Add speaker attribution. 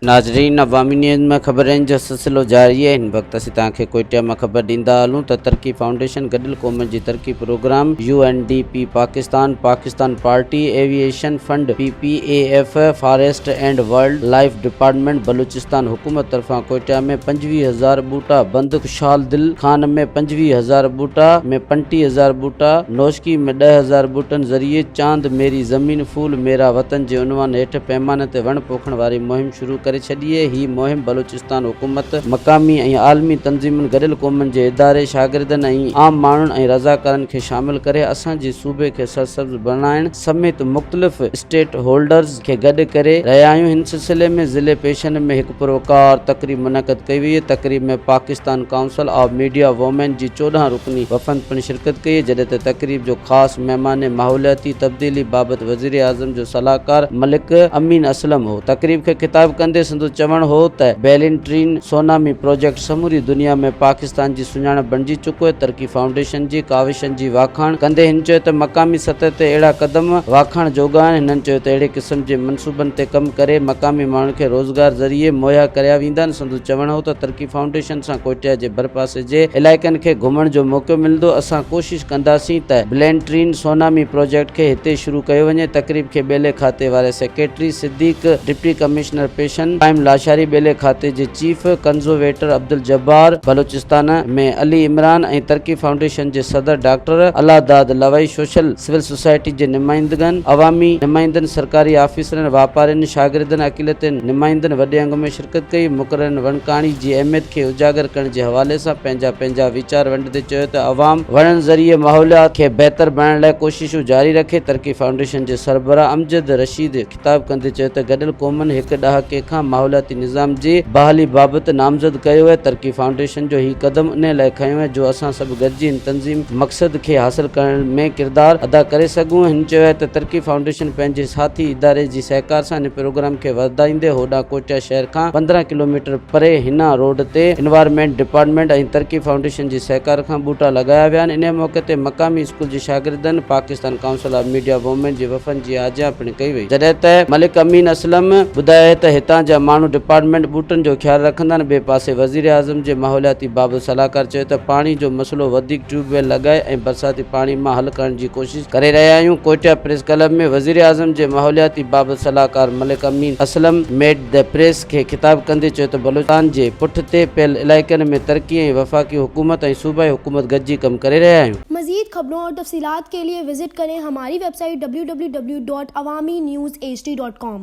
Speaker 1: ناظرين عوامي نيوز ۾ خبرن جو سلسلو جاري آهي هن وقت اسين توهان کي ڪوئٽيا مان خبر ڏيندا هلون ته ترقي فائونڊيشن گڏيل قومن جي ترقي programme, U N D P, Pakistan, Pakistan party aviation fund, P P A F, forest and wildlife department Balochistan حڪومت طرفان ڪوئٽيا ۾ 25 هزار ٻوٽا بند خوشحال دل خان ۾ 25 هزار ٻوٽا ۾ 35 هزار ٻوٽا نوشڪي ۾ 10 هزار ٻوٽن ذريعي چاند ميري زمين ڦول ميرا وطن جي عنوان هيٺ پيماني تي وڻ پوکڻ واري مهم شروع ڪري ڇڏي. هي مهم بلوچستان حڪومت، مقامي ۽ عالمي تنظيمن، گڏيل قومن جي اداري، شاگردن ۽ عام ماڻهن ۽ رضاڪارن کي شامل ڪري اسان جي صوبي کي سرسبز بڻائڻ سميت مختلف اسٽيٽ هولڊرز کي گڏ ڪري رهيا آهيون. هن سلسلي ۾ ضلعي پيشن ۾ هڪ پروقار تقريب منعقد ڪئي وئي. تقريب ۾ Pakistan council of media women جي 14 رڪني وفد پڻ شرڪت ڪئي، جڏهن ته تقريب جو خاص مهمان ماحولياتي تبديلي بابت وزيراعظم جو صلاحڪار ملڪ امين اسلم هو. تقريب کي خطاب ڪندي سندس چوڻ هو ته بيلين ٽرين سونامي پروجيڪٽ سموري دنيا ۾ پاڪستان جي سڃاڻپ بڻجي چڪو آهي. ترقي فائونڊيشن جي ڪاوشن جي واکاڻ ڪندي هن چيو ته مقامي سطح تي اهڙا قدم واکاڻ جوڳا آهن. هنن چيو ته اهڙي قسم جي منصوبن تي ڪم ڪري مقامي ماڻهن کي روزگار ذريعي مهيا ڪريا ويندا آهن. سندس چوڻ هو ته ترقي فائونڊيشن سان ڪوئٽيا جي ڀرپاسي جي علائقن کي گهمڻ جو موقعو ملندو، اسان ڪوشش ڪنداسين ته بلين ٽرين سونامي پروجيڪٽ کي هتي شروع ڪيو وڃي، تقريب کي ٻيلي کاتي واري سيڪريٽري صديق، ڊپٽي ڪمشنر پيشن قائم لاشاري، ٻيلي کاتي جي چيف ڪنزوويٽر عبدالجبار، بلوچستان ۾ علي عمران ۽ ترقي فائونڊيشن جي صدر doctor Allah Dad Lawai, social civil society جي نمائندگن، عوامي نمائندن، سرڪاري آفيسرن، واپارين، شاگردن، اقليتين نمائندن وڏي انگ ۾ شرڪت ڪئي. مقررن وڻڪاڻي جي اهميت کي اجاگر ڪرڻ جي حوالي سان پنهنجا پنهنجا ويچار ونڊندي چيو ته عوام وڻن ذريعي ماحوليات کي بهتر بڻائڻ لاء ڪوششون جاري رکي. ترقي فائونڊيشن جي سربراهه امجد رشيد خطاب ڪندي چيو ته گڏيل قومن هڪ ڏهاڪي کان ماحولياتي نظام جي بحالي بابت نامزد ڪيو آهي، ترقي فائونڊيشن جو هي قدم انهي لاء کنيو آهي جو اسان سڀ گڏجي هن تنظيم مقصد کي حاصل ڪرڻ ۾ ڪردار ادا ڪري سگهون. هن چيو آهي ته ترقي فائونڊيشن پنهنجي ساٿي اداري جي سهڪار سان هن پروگرام کي وڌائيندي هوڏانهن ڪوئٽيا شهر کان 15 ڪلوميٽر پري هنا روڊ تي انوائرمينٽ ڊپارٽمينٽ ۽ ترقي فائونڊيشن جي سهڪار کان ٻوٽا لڳايا ويا آهن. انهي موقعي تي مقامي اسڪول جي شاگردن Pakistan council of media women جي وفن جي آجيان پڻ ڪئي وئي. جڏهن ته ملڪ امين اسلم ٻڌايو ته هتان جا ماڻهو ڊپارٽمينٽ ٻوٽن جو خيال رکندا آهن. ٻئي پاسي وزيراعظم جي ماحولياتي بابت صلاحڪار چيو ته پاڻي جو مسئلو وڌيڪ ٽيوب ويل لڳائي ۽ برساتي پاڻي مان حل ڪرڻ جي ڪوشش ڪري رهيا آهيون. ڪوئٽيا پريس ڪلب ۾ وزيراعظم جي ماحولياتي بابت صلاحڪار Malik Amin Aslam meet the press کي خطاب ڪندي چيو ته بلوچستان جي پٺتي پيل علائقن ۾ ترقي ۽ وفاقي حڪومت ۽ صوبائي حڪومت گڏجي ڪم ڪري رهيا آهيون.
Speaker 2: مزيد خبرون اور تفصيلات کے لئے وزٽ ڪرين ھماري web site www.awamiNewsHD.com.